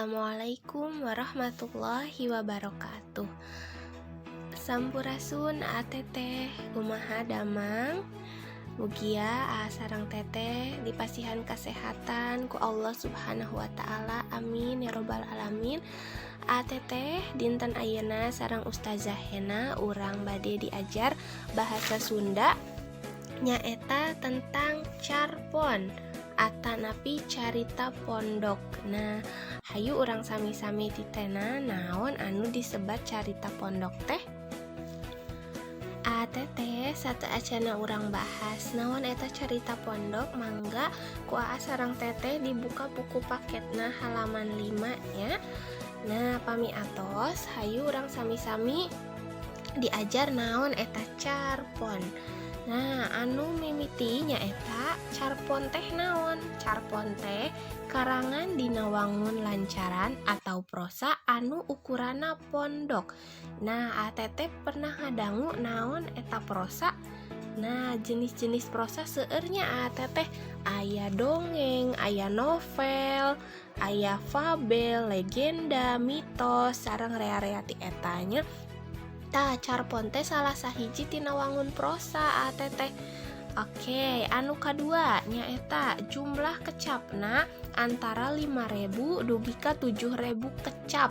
Assalamualaikum warahmatullahi wabarakatuh. Sampurasun, Aa, Teteh. Kumaha damang? Mugia Aa sareng Teteh dipasihan kesehatan ku Allah Subhanahu wa Ta'ala. Amin ya robbal alamin. Aa, Teteh, dinten ayeuna sareng Ustazah Hena urang bade diajar bahasa Sunda, nyaeta tentang carpon atanapi carita pondok. Nah, hayu urang sami-sami titena naon anu disebat carita pondok teh. Aa, Teteh, sateuacanna urang bahas naon eta carita pondok, mangga ku Aa sareng Teteh dibuka buku paketna halaman 5 nya. Nah, pami atos, hayu urang sami-sami diajar naon eta carpon. Nah, anu mimiti nyaeta carpon teh naon. Carpon teh karangan dina wangun lancaran atau prosa anu ukuranna pondok. Nah, Aa, Teteh pernah ngadangu naon eta prosa? Nah, jenis-jenis prosa seueur nya, Aa, Teteh. Aya dongeng, aya novel, aya fabel, legenda, mitos, sareng rea-rea ti eta nya. Tah, carpon teh salah sahiji tina wangun prosa, Aa, Teteh. Oke, anu kadua nyaeta jumlah kecapna antara 5000 dugi ka 7000 kecap.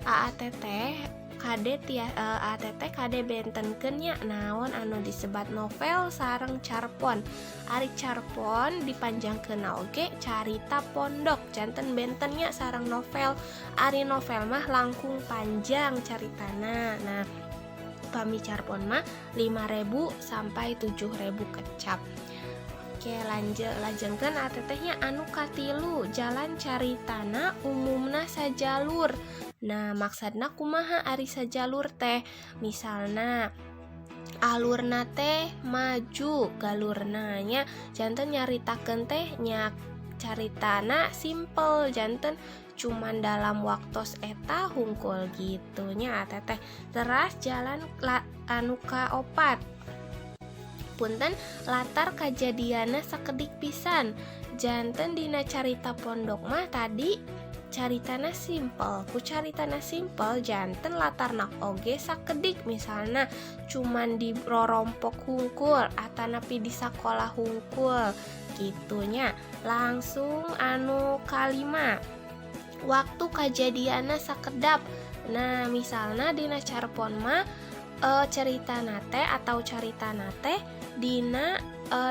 Aa, Teteh kade tia, Aa, Teteh kade bentenkeun nya naon anu disebat novel sareng carpon. Ari carpon dipanjangkeun oge carita pondok, janten benten nya sareng novel. Ari novel mah langkung panjang caritana. Nah, pami carpon mah 5000 sampai 7000 kecap. Oke, lanjut, lajengkeun, Aa, Teteh nya, anu katilu, jalan caritana umumna sajalur. Nah, maksudna kumaha ari sajalur teh? Misalna alurna teh maju galurna nya, janten nyaritakeun teh nya caritana simple, janten cuman dalam waktos eta hungkul gitu nya, Teteh. Teras jalan la, anu kaopat, punten, latar kajadianna sakedik pisan. Janten dina carita pondok mah tadi caritana simple. Ku caritana simple, janten latarna oge sakedik, misalnya cuman di rorompok hungkul atanapi di sakola hungkul gitu nya. Langsung anu kalima, waktu kajadianna sakedap. Nah, misalnya dina carpon mah cerita nate atau carita nate dina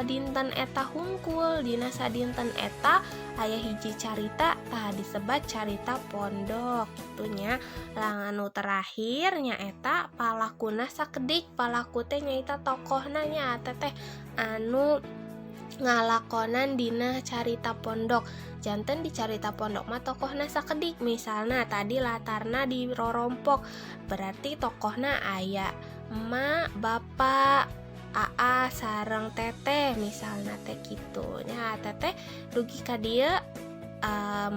dinten eta hungkul, dina sadinten eta aya hiji carita, tah disebat carita pondok gitu nya. Lang anu terakhir nyaeta palakuna sakedik. Palaku teh nyaeta tokohna nya, Teteh, anu ngalakonan dina carita pondok. Janten di carita pondok mah tokohna sakedik. Misalna tadi latarna di rorompok, berarti tokohna aya emak, bapak, aa sareng Teteh, misalna teh gitu nya. Teteh, dugi ka dieu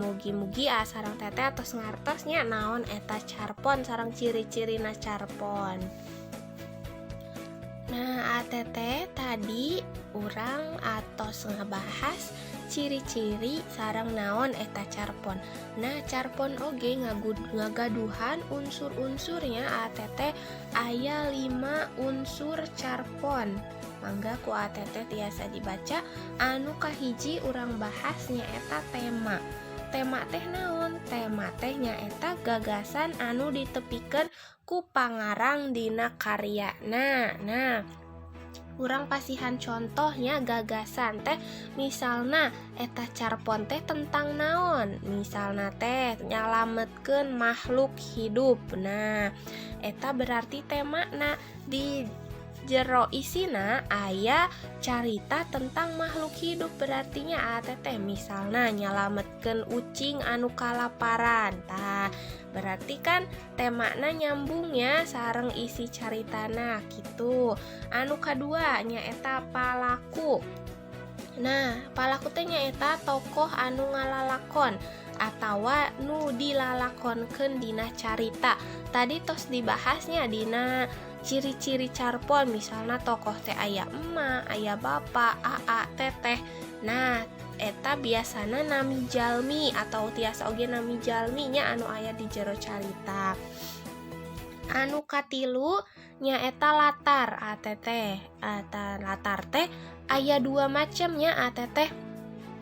mugi-mugi Aa sareng Teteh atos ngartos nya naon eta carpon sareng ciri-cirina carpon. Nah, Aa, Teteh, tadi urang atos ngabahas ciri-ciri sareng naon eta carpon. Nah, carpon oge ngagaduhan unsur-unsurnya, Aa, Teteh. Aya 5 unsur carpon. Mangga ku Aa, Teteh tiasa dibaca. Anu kahiji urang bahas nyaeta tema. Tema teh naon? Tema teh nyaeta gagasan anu ditepikeun ku pangarang dina karyana. Nah, urang pasihan contohnya. Gagasan teh misalna eta carpon teh tentang naon, misalna teh nyalametkeun makhluk hidup. Nah, eta berarti temana di jero isina aya carita tentang makhluk hidup berartinya, Aa, Teteh. Misalna nyalametkeun ucing anu kalaparan, tah berarti kan temana nyambungnya sareng isi caritana gitu. Anu kadua nyaeta palaku. Nah, palaku teh nyaeta tokoh anu ngalalakon atawa nu dilalakonkeun dina carita. Tadi tos dibahasnya dina ciri-ciri carpon, misalnya tokoh teh aya emak, aya bapak, aa, Teteh. Nah, Eta biasana nami jalmi atau tiasa oge nami jalmi nya anu aya di jero carita. Anu katilu nyaeta latar, ATT. Eta latar teh aya dua macamnya, ATT.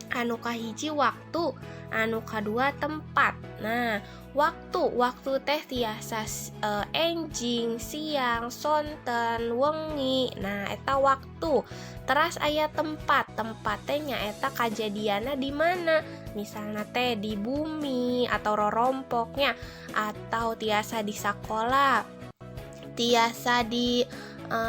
Anu kahiji waktu, anu kadua tempat. Nah, waktu waktu teh tiasa enjing, siang, sonten, wengi. Nah, eta waktu. Teras aya tempat. Tempat teh nyaeta kajadianna di mana, misalnya teh di bumi atau rorompoknya, atau tiasa di sekolah, tiasa di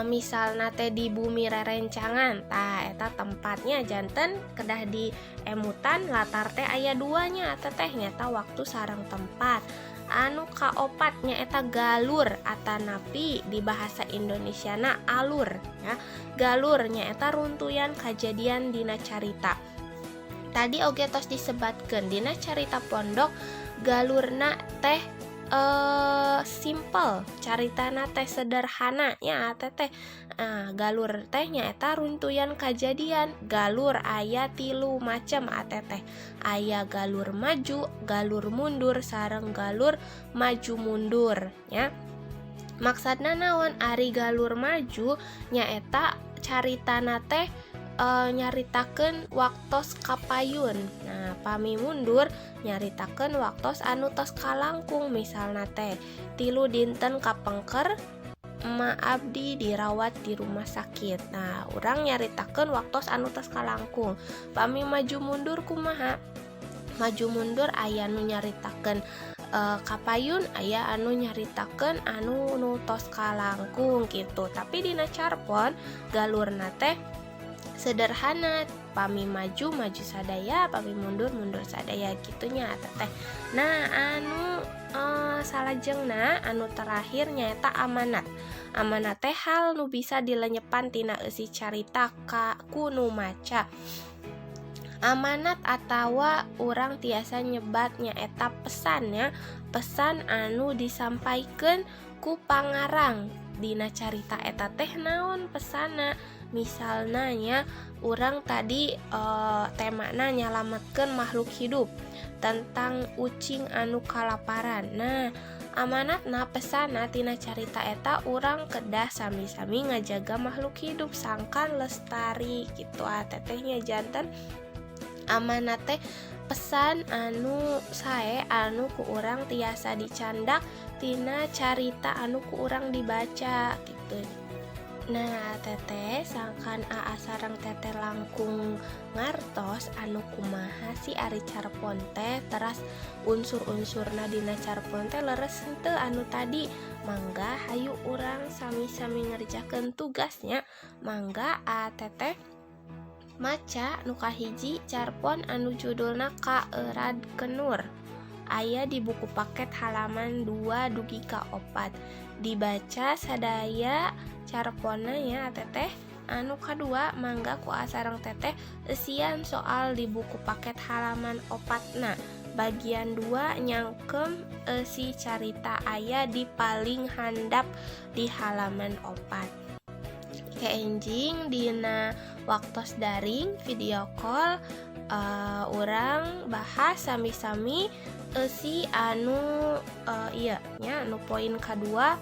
misalna teh di bumi rerencangan. Tah, eta tempatnya. Janten kedah di emutan latar teh aya duanya teteh, nyaeta waktu sareng tempat. Anu kaopat nyaeta galur atanapi di bahasa Indonesia na alur ya. Galur nyaeta runtuyan kejadian dina carita. Tadi oge tos disebatkeun, dina carita pondok galurna teh simple, caritana teh sederhana nya teteh. Nah, galur teh nyaeta runtuyan kejadian. Galur aya tilu macam teteh, aya galur maju, galur mundur, sareng galur maju mundur ya. Maksudna naon? Ari galur maju nyaeta caritana teh nyaritakeun waktos kapayun. Nah, pami mundur nyaritakeun waktos anu tos kalangkung, misalna teh 3 dinten kapengker emak abdi dirawat di rumah sakit. Nah, urang nyaritakeun waktos anu tos kalangkung. Pami maju mundur kumaha? Maju mundur aya nu nyaritakeun kapayun, aya anu nyaritakeun anu nu tos kalangkung gitu. Tapi dina carpon galurna teh sederhana, pami maju maju sadaya, pami mundur mundur sadaya gitunya teteh. Nah, anu salajengna anu terakhir nyaeta amanat. Amanat teh hal nu bisa dilenyepan tina eusi carita ka ku nu maca. Amanat atawa urang tiasa nyebat nyaeta pesannya, pesan anu disampaikan ku pangarang dina carita eta teh naon pesana. Misalnya nya urang tadi temana nyalametkeun makhluk hidup tentang ucing anu kalaparan. Nah, amanatna, pesana tina carita eta urang kedah sami-sami ngajaga makhluk hidup sangkan lestari gitu ah tetehnya. Janten amanat teh pesan anu sae anu ku urang tiasa dicandak tina carita anu ku urang dibaca gitu. Nah teteh, sangkan Aa sareng teteh langkung ngartos anu kumaha sih ari carpon teh, teras unsur-unsurna dina carpon teh leres henteu anu tadi, mangga hayu urang sami-sami ngerjakeun tugasnya. Mangga a teteh maca nu kahiji, carpon anu judulna Kaeurad Kenur, aya di buku paket halaman 2 dugi ka 4. Dibaca sadaya carponna ya teteh. Anu kadua, mangga ku aa sareng teteh eusian soal di buku paket halaman 4na bagian 2 nyangkem eusi carita, aya di paling handap di halaman 4. Ke enjing dina waktos daring video call urang bahas sami-sami eusi anu iya nya anu poin kedua.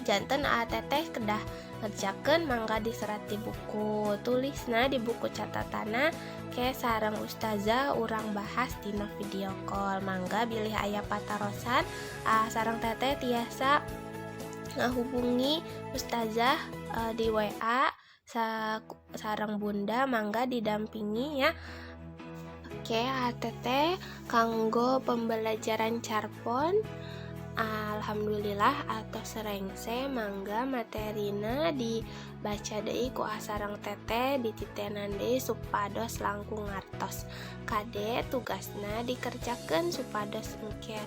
Janten a teteh kedah ngerjakeun, mangga diserat di buku tulisna, di buku catatana ke sareng ustazah urang bahas dina video call. Mangga bilih aya patarosan, sareng teteh tiasa ngahubungi ustazah di WA sareng bunda, mangga didampingi ya. Oke ATT, kanggo pembelajaran carpon alhamdulillah atos rengse. Mangga materina dibaca deui ku sareng teteh, dititenan deui supados langkung ngartos. Kade tugasna dikerjakan supados engke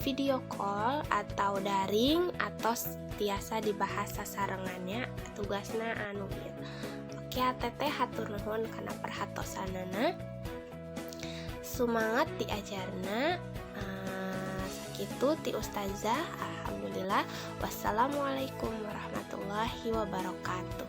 video call atau daring atos tiasa dibahas sasarengannya tugasna anu ieu. Oke teteh, hatur nuhun kana perhatosanana. Semangat diajarna. Sakitu ti ustazah, alhamdulillah. Wassalamualaikum warahmatullahi wabarakatuh.